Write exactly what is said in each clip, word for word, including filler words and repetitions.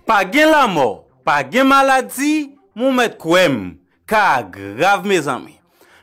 Pa gen lanmò, pa gen maladi, men w mèt kwè m, ka a grav, mezanmi.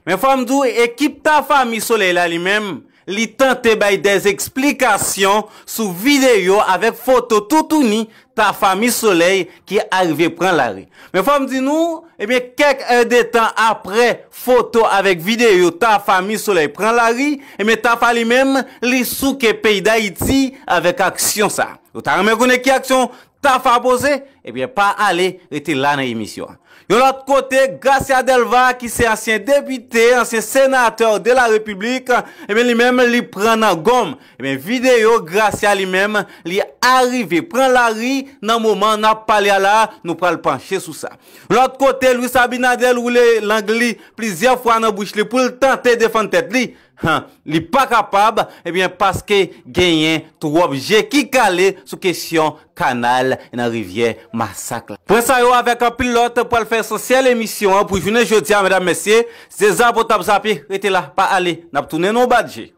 Men fò m di w, ekip Tafa Mi Solèy la li menm, li tante bay dè eksplikasyon sou videyo avèk foto toutouni Tafa Mi Solèy ki arive pran lari. Men fò m di nou, ebyen, kèk è de tan aprè foto avèk videyo Tafa Mi Solèy pran lari, ebyen, Tafa li menm, li souke peyi Dayiti avèk aksyon sa. Ou ta renmen konnen ki aksyon Tafa poze? Ebyen, pa ale, rete la nan emisyon an. Yon lòt kote, Gracia Delva, ki se ansyen depite, ansyen senatè de la Repiblik, ebyen, li menm, li pran nan gonm. Ebyen, videyo Gracia li menm, li arive pran lari nan moman n ap pale a la, nou pral panche sou sa. Lòt kote, Luis Abinader woule lang li plizyè fwa nan bouch li pou l tante defann tèt li. Han, li pa kapab, ebyen, paske genyen twòp je ki kale sou kesyon kanal nan rivyè Masak la. Pwen sa yo avèk anpil lòt pral fè esansyèl emisyon an pou jounen jodi a, medam, mesye. Se zape w t ap zape, rete la, pa ale, n ap tounen nan yon badje.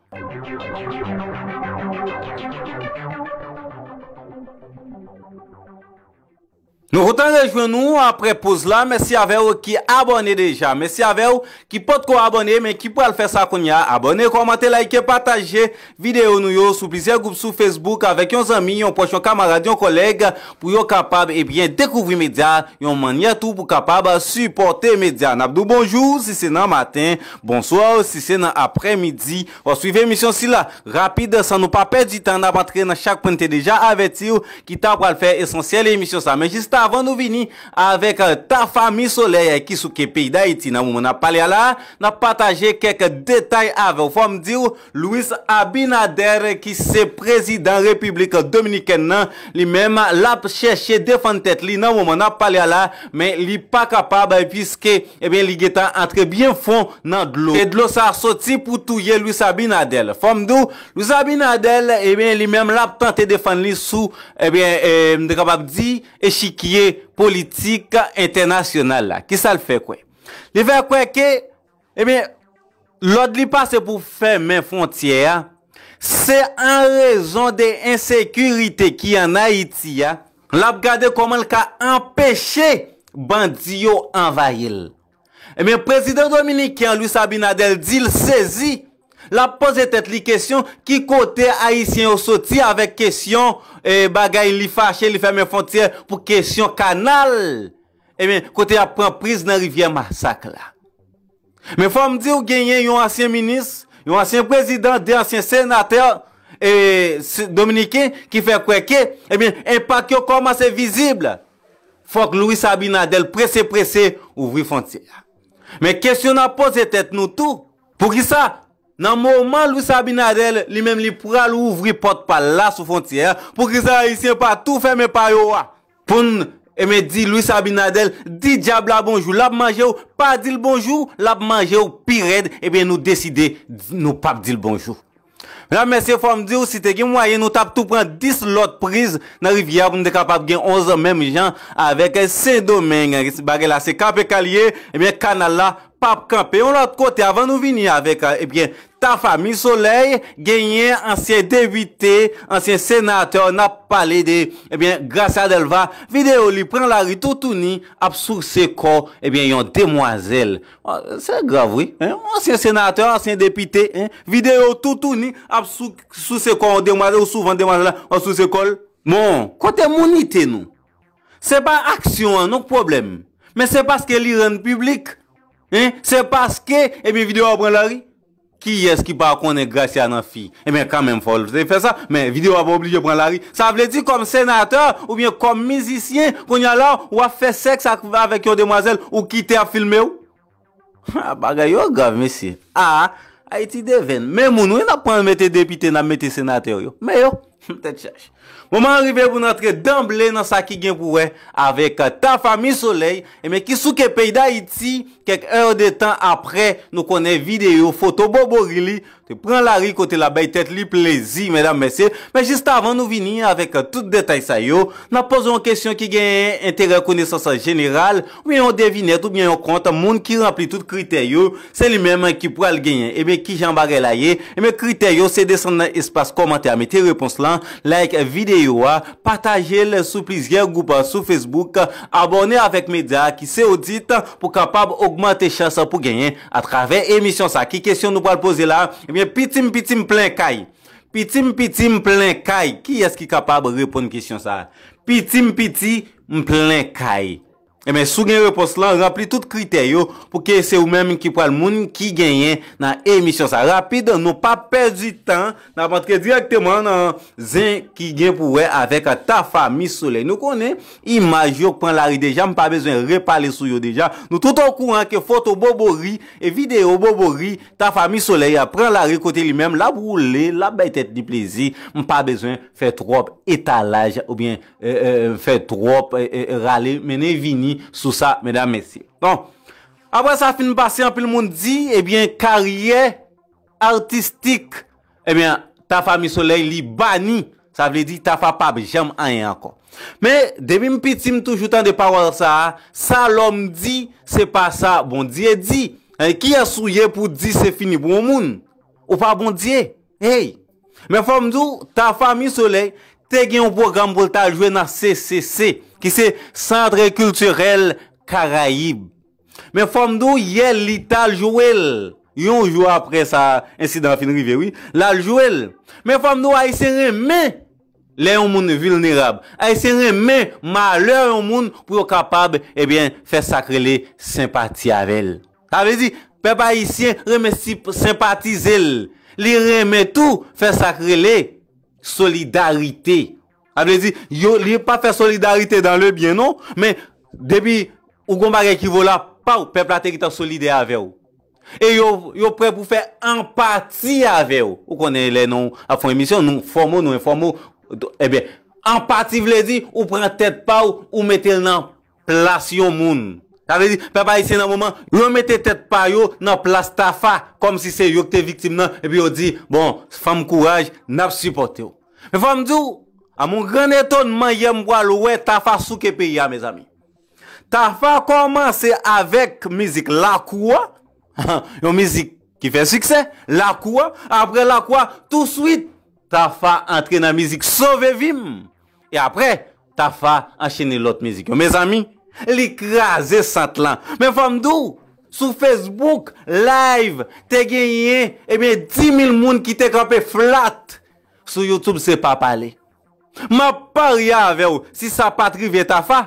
Nou kontan rejwenn ou aprè poz la. Mèsi avè w ki abòne deja. Mèsi avè w ki potko abòne, men ki pral fè sa kounye a. Abòne, kòmante, like, pataje videyo nou yo sou plizyè gwoup sou Facebook avèk yon zanmi, yon pwòch, yon kamarad, yon kòlèg, pou yo kapab, ebyen, dekouvri medya yon mannyè tou pou kapab sipòte medya. N ap di w bonjou si se nan maten, bonswa si se nan aprèmidi. W ap swiv emisyon sila. Rapid, san nou pa pèdi tan, n ap antre nan chak pwen n te deja avèti w ki ta pral fè esansyèl emisyon sa. Men jis avan nou vini avèk, eh, Tafa Mi Solèy, eh, ki souke peyi Dayiti nan moman n ap pale a la, n ap pataje kèk detay avè w. Fò m di w, Luis Abinader, ki se prezidan Repiblik Dominikèn nan, li menm, l ap chèche defann tèt li nan moman n ap pale a la, men li pa kapab, eh, piske, ebyen, li gentan antre byen fon nan dlo. E dlo sa a soti pou touye Luis Abinader. Fò m di w, Luis Abinader, ebyen, li menm, l ap tante defann li sou, ebyen, eh, m te kapab di, echikye politik entènasyonal la. Kisa l fè kwè? Li fè kwè ke, ebyen, lòd li pase pou fèmen fwontyè a, se an rezon de ensekirite ki ann Ayiti a, l ap gade kòman l ka anpeche bandi yo anvayi l. Ebyen, prezidan dominiken an, Luis Abinader, di l sezi. L ap poze tèt li kesyon, ki kote ayisyen yo soti avèk kesyon, eh, bagay li fache, li fèmen fwontyè pou kesyon kanal. Ebyen, kote y ap pran priz nan rivyè Masak la. Men fò m di w, genyen yon ansyen minis, yon ansyen prezidan, de ansyen senatè, e, se-, dominiken ki fè kwè ke, ebyen, enpak yo kòmanse vizib. Fòk Luis Abinader prese, prese ouvri fwontyè a. Men kesyon n ap poze tèt nou tou, poukisa nan moman Luis Abinader, li menm li pral ouvri pòt pa l la sou fwontyè a, poukisa ayisyen pa tou fèmen pa yo a? Pou n, ebyen, di Luis Abinader, di dyab la bonjou, l ap manje w, pa di l bonjou, l ap manje w pi rèd, ebyen, nou deside, nou p ap di l bonjou. Medam, mesye, fò m di w, si te gen mwayen, nou t ap tou pran dis lòt priz nan rivyè a pou n te kapab gen onz menm jan avèk Sendomeng. Bagay la se kanpe k al ye, ebyen, kanal la p ap kanpe. Yon lòt kote, avan nou vini avèk, eh, ebyen, Tafa Mi Solèy, genyen ansyen depite, ansyen senatè, n ap pale de, ebyen, Gracia Delva, videyo li pran lari toutouni ap souse kò, ebyen, yon demwazèl. Ah, se grav, wi, hein? Yon ansyen senatè, ansyen depite, hein? Videyo toutouni ap sou-, souse kò yon demwazèl, ou souvan demwazèl la, w ap souse kò l. Bon, kote mounite nou? Se pa aksyon an, non, k pwoblèm. Men se paske li rann piblik. Hein? Se paske, ebyen, videyo a pran lari. Kiyès ki pa konnen Gracia nan fi? Ebyen, kanmenm, fò l te fè sa. Men videyo a pa oblije pran lari. Sa vle di, kòm senatè, oubyen kòm mizisyen, kounye a la, w ap fè sèks ak, avèk yon demwazèl, ou kite ap filme w? Ha, bagay yo grav, mesye. A, Ayiti devèn. Men moun, wi, n ap pran mete depite, n ap mete senatè yo. Men yo, tèt chaje. Moman an rive pou n antre danble nan sa ki gen pou wè avèk, eh, Tafa Mi Solèy, ebyen, ki souke peyi Dayiti, kèk è de tan aprè, nou konnen videyo, foto bobori li, te pran lari kote l ap bay tèt li plezi, medam, mesye. Men jis avan nou vini avèk tout detay sa yo, n ap poze yon kesyon ki gen enterè konesans jeneral, oubyen yon devinèt, oubyen yon kont, moun ki ranpli tout kritè yo, se li menm ki pral genyen. Ebyen, kijan bagay la ye? Ebyen, kritè yo se desann nan espas kòmantè a, mete repons lan. Like videyo a, pataje l sou plizyè gwoup sou Facebook, abòne avèk medya ki se Odit pou kapab ogmante chans pou genyen atravè emisyon sa. Ki kesyon nou pral poze la? Ebyen, piti m piti m plen kay. Piti m piti m plen kay. Kiyès ki kapab reponn kesyon sa? Piti m piti m plen kay. Ebyen, si w gen repons lan, ranpli tout kritè yo pou ke se ou menm ki pral moun ki genyen nan emisyon sa. Rapid, nou pa pèdi tan, n ap antre dirèkteman nan zen ki gen pou wè avèk Tafa Miss Soleil. Nou konnen imaj yo pran lari deja, m pa bezwen repale sou yo deja. Nou tout okouran ke foto Bobori e videyo Bobori, Tafa Miss Soleil a pran lari kote li menm, l ap woule, l ap bay tèt li plezi. M pa bezwen fè twòp etalaj oubyen e, e, fè twòp e, e, rale mennen vini sou sa, medam, mesye. Bon, apre sa fin pase, anpil moun di, ebyen, karyè atistik, ebyen, Tafa Miss Soleil, li bani. Sa vle di, Tafa p ap janm anyen ankò. Men, depi m piti, m toujou tande pawòl sa a, sa lòm di, se pa sa Bondye di. E, kiyès ou ye pou di se fini pou yon moun? Ou pa Bondye. Hey! Men fò m di w, Tafa Miss Soleil te gen yon pwogram pou l t al jwe nan C C C, ki se Centre Culturel Caraïbe. Men fò m di w, yè li t al jwe l. Yon jou apre sa, ensidan an fin rive, wi. L al jwe l. Men fò m di w, Ayisyen renmen lè yon moun vilnerab. Ayisyen renmen malè yon moun pou yo kapab, ebyen, fè sa k rele senpati avè l. Sa vle di, pèp ayisyen renmen si, senpatize l. Li renmen tou fè sa k rele solidarite. Sa vle di, yo, li pa fè solidarite dans le bien, non, men depi ou gon bagay ki vo la pa w, pèp la te gentan solidè avè w. E yo, yo prè pou fè anpati avè w. Ou konnen lè nou ap fè yon emisyon, nou enfòme w, nou enfòme w. Ebyen, anpati vle di ou pran tèt pa w, ou mete l nan plas yon moun. Sa vle di, pèp ayisyen nan moman, yo mete tèt pa yo nan plas Tafa, kòmsi se yo ki te viktim nan, epi yo di, bon, fè m kouraj, n ap sipòte w. Men fò m di w, a mon gran etonman, yè m pral wè Tafa souke peyi a, mezanmi. Tafa kòmanse avèk mizik Lakou a, yon mizik ki fè siksè, Lakou a, apre Lakou a, touswit, Tafa antre nan mizik Sove Vi m. E apre, Tafa anchene lòt mizik yo. Mezanmi, li kraze sant lan. Men fò m di w, sou Facebook, live, te genyen, ebyen, dis mil moun ki te kanpe flat. Sou YouTube, se pa pale. M ap parye avè w, si sa pa t rive Tafa,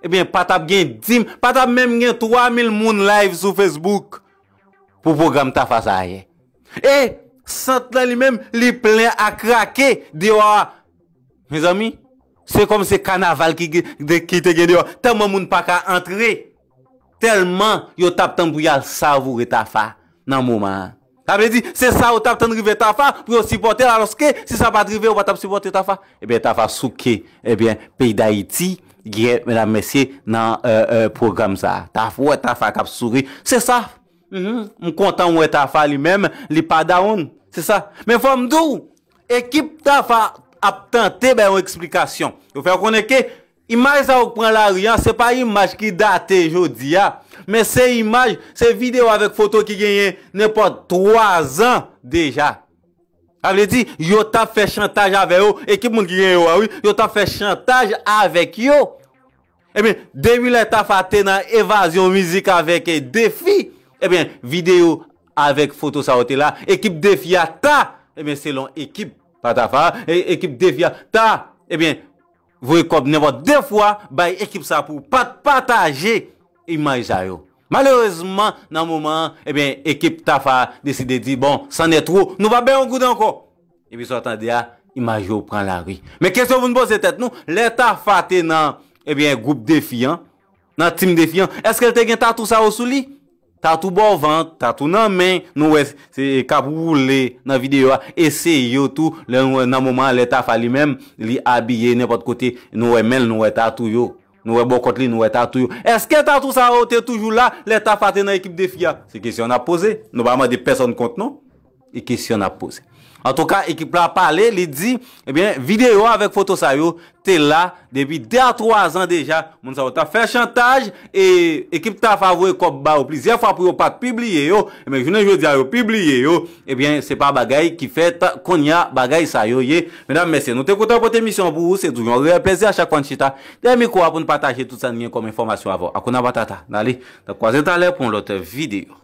ebyen, pa t ap gen dis, pa t ap menm gen twa mil moun live sou Facebook pou pwogram Tafa sa a yè. E sant lan li menm, li plen a krake deyò a. Mezanmi, se kòm se kanaval ki, ki, ki te gen deyò. Tèlman moun pa ka antre. Tèlman yo t ap tann pou y al savoure Tafa nan moman an. Sa vle di, se sa yo t ap tann rive Tafa pou yo sipòte l, alòske si sa pa t rive, yo pa t ap sipòte Tafa. Ebyen, Tafa souke, ebyen, peyi Dayiti, yè, medam, mesye, nan, e, e, pwogram sa a. Tafa, w wè Tafa k ap souri. Se sa. Mhm. M kontan wè Tafa li menm, li pa dawonn. Se sa. Men fò m di w, ekip Tafa ap tante bay yon eksplikasyon. Yo fè konnen ke imaj sa yo k pran lari an, se pa imaj ki date jodi a. Men se imaj, se videyo avèk foto ki genyen nenpòt twa zan deja. Sa vle di, yo t ap fè chantaj avè yo, ekip moun ki genyen yo a, wi, yo t ap fè chantaj avèk yo. Ebyen, depi lè Tafa te nan evazyon mizik avèk, e, Defi, ebyen, videyo avèk foto sa yo te la, ekip Defi a ta, ebyen, selon ekip, pa Tafa, e, ekip Defi a ta, ebyen, voye kòb nenpòt de fwa bay ekip sa pou pa t pataje imaj sa yo. Malerezman, nan moman an, ebyen, ekip Tafa deside di, bon, c'en est trop, nou pa bay yon goud ankò. Epi sa w tande a, imaj yo pran lari. Men kesyon pou n poze tèt nou, lè Tafa te nan, ebyen, gwoup Defi an, nan tim Defi an, èske l te gen tatou sa yo sou li? Tatou bò vant, tatou nan men, nou wè se k ap woule nan videyo a, e se yo tou, lè nou wè nan moman an, lè Tafa li menm, li abiye nenpòt kote, nou wè men l, nou wè tatou yo. Nou wè bò kòt li, nou wè tatou yo. Èske tatou sa yo te toujou la lè Tafa te nan ekip Defi a? Se kesyon n ap poze. Nou pa mande pèsonn kont, non. E kesyon n ap poze. Antouka, ekip la pale, li di, ebyen, videyo avèk foto sa yo te la depi de a twa zan deja. Moun sa yo t ap fè chantaj, e ekip Tafa voye kòb ba yo plizyè fwa pou yo pa t pibliye yo. Ebyen, jounen jodi a, yo pibliye yo. Ebyen, se pa bagay ki fèt kounye a, bagay sa yo ye. Medam, mesye, nou te kontan pote emisyon an pou ou. Se toujou yon reyèl plezi a chak fwa n chita dèyè mikwo a pou n pataje tout sa n gen kòm enfòmasyon avè w. Akuna Matata, n ale, n ap kwaze talè pou yon lòt videyo.